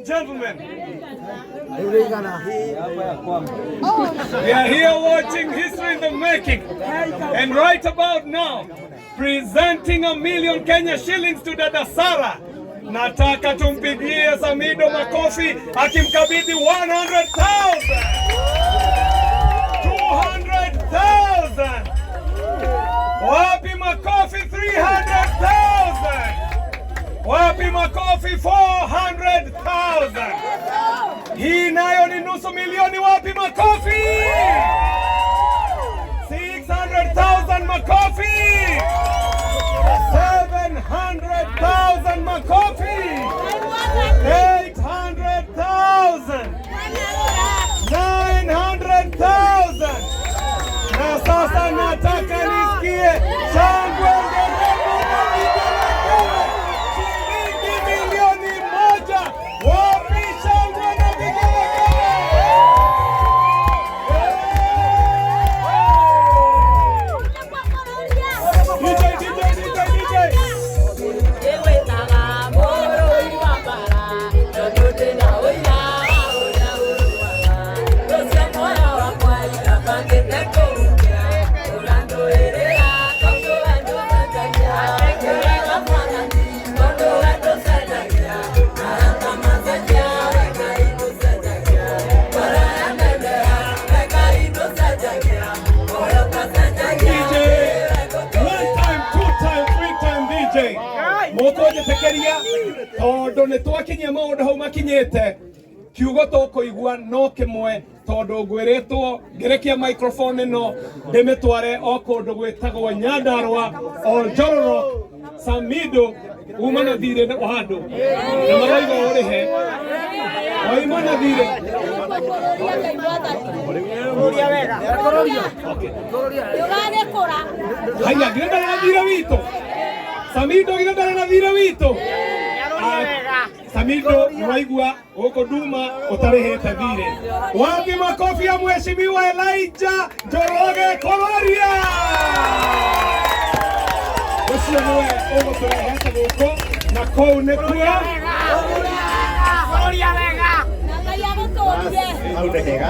and gentlemen, we are here watching history in the making. And right about now, presenting 1 million Kenya shillings to Dada Sara. Nataka tumpigie Samido makofi akimkabidhi 100,000. 200,000. Wapi makofi 300,000? Wapi makofi 400,000? Hii nayo ni nusu milioni. Wapi makofi? 600,000 makofi. 700,000 makofi. 800,000. 900,000. Na sasa nataka nisikie shangwe, nderemo na vigelegele. Shilingi milioni 1. Wapi shangwe na vigelegele? DJ, DJ, DJ, DJ. Ĩwĩtaga mũrũi wa mbara, tondũ ndĩna ũira wa ũrĩa ũrũaga. Rũcio muoyo wakwa irabangĩte kũhukia, ũrandũĩrĩra tondũ we ndũcenjagia. Ũrega Mwathani tondũ we ndũcenjagia. Arata macenjia, we Ngai ndũcenjagia. Ngoro yanendeha, we Ngai ndũcenjagia. Muoyo ũtacenjagia, DJ. One time, two time, three time DJ. Mũkũnjĩtĩkĩria tondũ nĩ twakinyia maũndũ hau makinyĩte, kiugo tũkũigua no kĩmwe, tondũ ngwĩrĩtwo ngĩrekia microphone ĩno ndĩmĩtware o kũndũ gwĩtagwo Nyandarua o Njororok. Samido uma na thirĩ wa andũ na marauga ũrĩhe waima na thirĩ. Kũrũria wega. Ndũgagĩkũra. Haya, githĩ ndarĩ na thirĩ witũ? Samido, githĩ ndarĩ na thirĩ witũ? Wega. Samido, nĩwaigua gũkũ nduma ũtarĩhĩte thirĩ. Wapi makofi ya Mheshimiwa Elijah Njoroge Koloria? Ũcio nĩwe ũgũtũrehete gũkũ na kũu nĩkuo. Kũrũria wega. Na Ngai agũtũrie. Hau nĩ hega.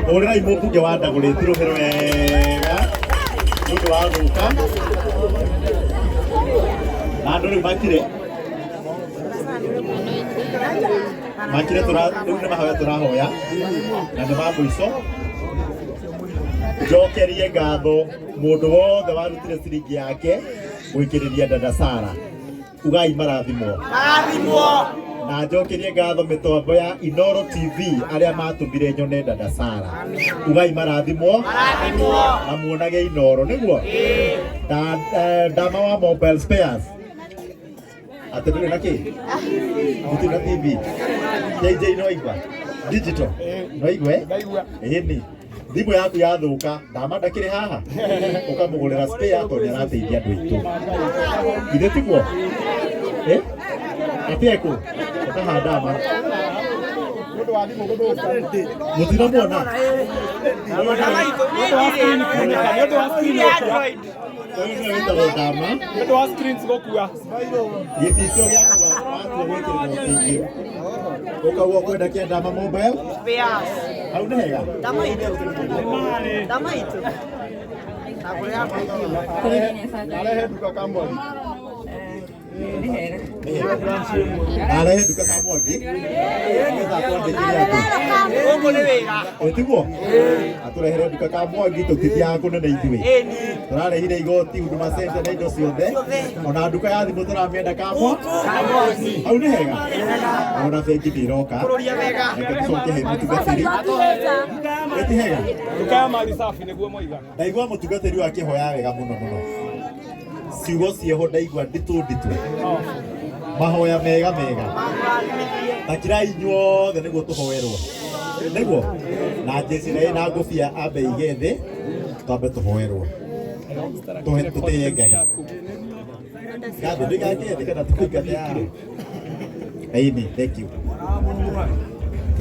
Hũrĩrai mũmbunge wa Ndagũrĩti rũhĩ wega nĩ ũndũ wa gũka na andũ rĩu makire makire tũra rĩu nĩ mahoya tũrahoya na nĩ ma mũico. Njokerie ngatho mũndũ wothe warutire ciringi yake gwĩkĩrĩria dada Sara. Ugai marathimwo. Marathimwo. Na njokerie ngatho mĩtambo ya Inoro TV arĩa matũmire nyone dada Sara. Ugai marathimwo. Marathimwo. Na muonage Inoro nĩguo ndama wa mobile spares atĩ ndũrĩ na kĩ mũtirĩ na TV. JJ no igua digital no igue ĩni thimũ yaku yathũka, ndama ndakĩrĩ haha ũkamũgũrĩra spare tondũ nĩ arateithia andũ aitũ. Ithe tiguo? Eh, atĩ ekũ ũkaha ndama mũtinamuona. Android. Ũyũ nĩwe wĩtagwo ndama. Nĩ ũndũ wa screens gũkua. Gĩcicio gĩaku watua gwĩkĩrĩrwo kĩngĩ ũkauga ũkwenda kĩa ndama mobile. Spares. Hau nĩ hega. Ndama itũ. Ndama itũ. Arehe nduka ka Mwangi. Arehe nduka ka Mwangi nĩgetha twandĩkire andũ. Gũkũ nĩ wĩra. Ĩ tiguo atũrehere nduka ka Mwangi? Tũtithiaga kũnene ithuĩ. Ĩni. Tũrarehire igoti, Huduma Center na indo ciothe, ona nduka ya thimũ tũramĩenda ka Mwangi. Hau nĩ hega, ona bengi nĩ iroka. Kũrũria wega. Reke tũcoke he mũtungatĩri. Ĩ ti hega? Nduka ya mali safi nĩguo moiga. Ndaigua mũtungatĩri ũyũ akĩhoya wega mũno mũno, ciugo cieho ndaigua nditũ nditũ, mahoya mega mega. Ta kirai inyuothe nĩguo tũhoerwo, nĩguo na njeci na ĩna ngũbia ambe ige thĩ, twambe tũhoerwo, tũhe tũtĩye Ngai. Gathĩ ndĩgake thĩ kana tũkũingate haha. Ĩni, thank you.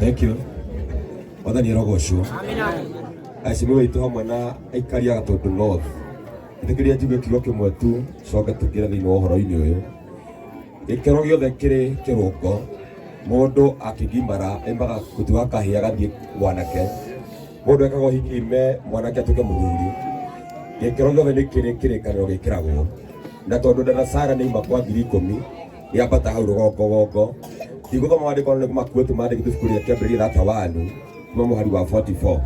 Thank you. Mwathani arogocwo. Aheshimiwa aitũ hamwe na aikari a Gatũndũ North. Ĩtĩkĩria njuge kiugo kĩmwe tu coke tũingĩre thĩinĩ wa ũhoro-inĩ ũyũ. Gĩkĩro gĩothe kĩrĩ kĩrũngo. Mundu akigimara embaga kutuga kahia gathie wanake. Mundu ekaga ũhiki me mwanake atuĩke mũthuri. Gĩkĩro gĩothe nĩ kĩrĩ kĩrĩkanĩro gĩkĩragwo. Na tondũ Ndanasara nĩ ima kwa 10,000 nĩambata hau rũgongo gongo. Ndigũthoma maandĩko nĩ makuĩte mandĩkĩte ibuku rĩa kĩambĩrĩria thata wanu kuma mũhari wa 44.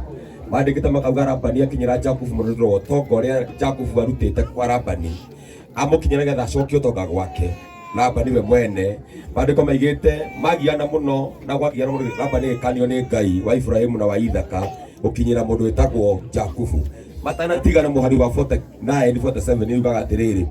Mandĩkĩte makauga Labani akinyĩra Jakubu mũrũrũ wa ũtonga ũrĩa Jakubu arutĩte kwa Labani amũkinyĩra nĩgetha acokie ũtonga gwake. Labani we mwene maandĩko maigĩte magiana mũno na gwagiana mũno Labani agĩkanio nĩ Ngai wa Ibrahimu na wa Ithaka gũkinyĩra mũndũ wĩtagwo Jakubu. Matanatigana mũhari wa 49 47 yugaga atĩrĩrĩ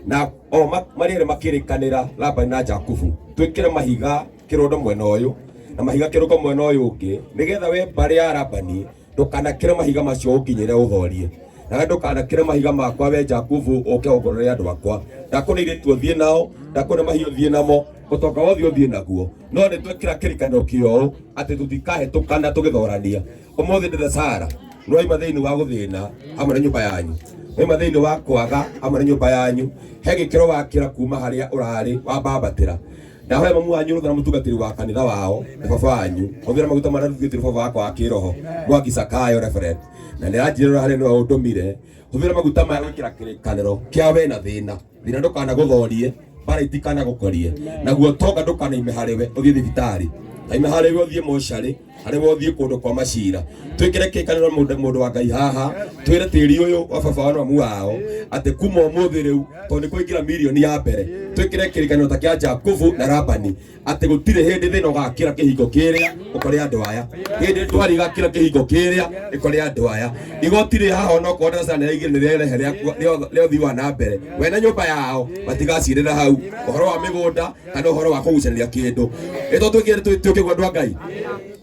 na o marĩ erĩ makĩrĩkanĩra Labani na Jakubu twĩkĩre mahiga kĩrũndo mwena ũyũ na mahiga kĩrũndo mwena ũyũ ũngĩ nĩgetha we mbarĩ ya Labani ndũkanakĩre mahiga macio ũnginyĩre ũthorie nawe ndũkanakĩre mahiga makwa we Jakubu ũke ũngorore andũ akwa ndakũne irĩtu ũthiĩ nao ndakũne mahiũ ũthiĩ namo ũtonga wothe ũthiĩ naguo no nĩ twekĩra kĩrĩkanĩro kĩoũ atĩ tũtikahĩtũkana tũgĩthorania ũmũthĩ Ndanasara nĩwaima thĩinĩ wa gũthĩna hamwe na nyũmba yanyu nĩwaima thĩinĩ wa kwaga hamwe na nyũmba yanyu he gĩkĩro wakĩra kuma harĩa ũrarĩ wambambatĩra ndahoya mamu wanyu rũtha na mũtungatĩri wa kanitha wao nĩ baba wanyu hũthĩra maguta marĩa rutĩte baba wakwa wa kĩroho Mwangi Zakayo reverend na nĩ aranjĩrĩra harĩa nĩwe ũndũmire hũthĩra maguta maya gwĩkĩra kĩrĩkanĩro kĩa we na thĩna thĩna ndũkanagũthorie bara itikanagũkorie naguo tonga ndũkanaime harĩwe ũthiĩ thibitarĩ aime harĩwe ũthiĩ mocarĩ harĩwe ũthiĩ kũndũ kwa macira twĩkĩre kĩrĩkanĩro mũndũ wa Ngai haha twĩre tĩri ũyũ wa baba wa mamu wao atĩ kuma ũmũthĩ rĩu tondũ nĩ kũingĩra mirioni ya mbere twĩkĩre kĩrĩkanĩro ta kĩa Jakubu na Labani atĩ gũtirĩ hĩndĩ thĩna ũgakĩra kĩhingo kĩrĩa ũkore andũ aya hĩndĩ ndwari ĩgakĩra kĩhingo kĩrĩa ĩkore andũ aya igoti rĩ haha onokorwo Ndanasara nĩ nĩrĩrehe rĩa ũthii wa na mbere we na nyũmba yao matigacirĩra hau ũhoro wa mĩgũnda kana ũhoro wa kũgucanĩria kĩndũ ĩto twĩkĩre twĩkĩgwo andũ a Ngai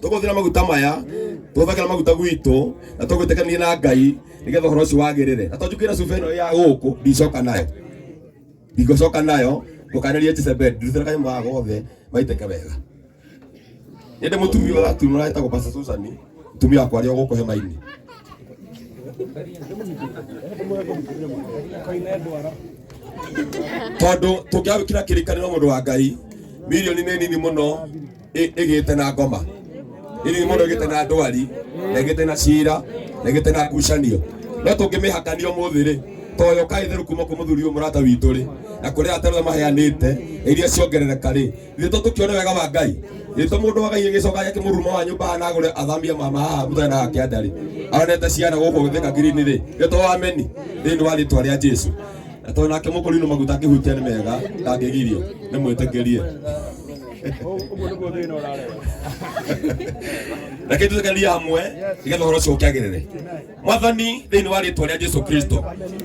tũgũthĩra maguta maya tũthakĩra maguta gwitũ na tũgwĩtĩkania na Ngai nĩgetha ũhoro ũcio wagĩrĩre na tondũ cuba ĩno ya gũkũ ndicoka nayo ndigũcoka nayo ngũkanĩrie Jezebel ndutĩra kanyamũ gaka gothe maitĩke wega nyende mũtumia ũratumia etagwo Pastor Susan mũtumia wakwa arĩ o gũkũ hema-inĩ tondũ tũngĩagwĩkĩra kĩrĩkanĩro mũndũ wa Ngai milioni nĩ nini mũno ĩgĩte na ngoma nĩ nini mũno ĩgĩte na ndwari na ĩgĩte na cira na ĩgĩte na ngucanio no tũngĩmĩhakania ũmũthĩ rĩ toyo kaĩtheru kuma kwĩ mũthuri ũyũ mũrata witũ rĩ na kũrĩa atarĩa maheanĩte iria ciongerereka rĩ ithuĩ to tũkĩone wega wa Ngai ithuĩ to mũndũ wa Ngai agĩcoka akĩmũruma wa nyũmba na agũre athamia mama haha mũtarĩ na gakĩanda rĩ aronete ciana gũkũ Thika Green rĩ ithuĩ to ameni thĩinĩ wa rĩtwa rĩa Jesũ na tondũ nake mũkũrinũ maguta akĩhutia nĩ mega ndangĩgirio nĩ mwĩtĩkĩrie reke tũtĩkanie hamwe nĩgetha ũhoro ũcio ũkĩagĩrĩre Mwathani thĩinĩ wa rĩtwa rĩa Jesu Kristo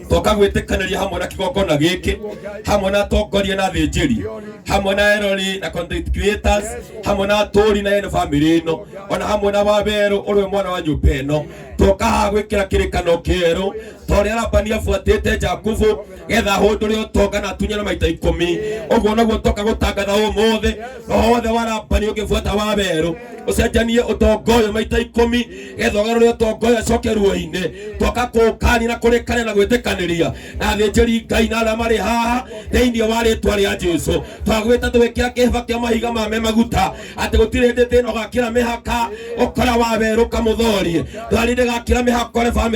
toka gwĩtĩkanĩria hamwe na kĩgongona gĩkĩ hamwe na atongoria na athĩnjĩri hamwe na erori na content creators hamwe na atũri na ene bamĩrĩ ĩno ona hamwe na wawerũ ũrĩ mwana wa nyũmba ĩno toka haha gwĩkĩra kĩrĩkano kĩerũ ta ũrĩa Labani abuatĩte Jakubu getha ahũndũre ũtonga na atunyane maita 10 ũguo noguo toka gũtangatha ũmũthĩ roho wothe wa Labani ũngĩbuata wawerũ ũcenjanie ũtonga ũyũ maita 10 getha ũgarũre ũtonga ũyũ acoke ruo-inĩ toka kũũkania na kũrĩkania na gwĩtĩkanĩria na athĩnjĩri Ngai na arĩa marĩ haha thĩinĩ wa rĩtwa rĩa Jesũ twagwĩta tũgĩkĩra kĩhĩba kĩa mahiga ma me maguta atĩ gũtirĩ hĩndĩ thĩna ũgakĩra mĩhaka ũkora wawerũ kamũthorie ndwari ndĩgakĩra mĩhaka ũrĩ bamĩrĩ.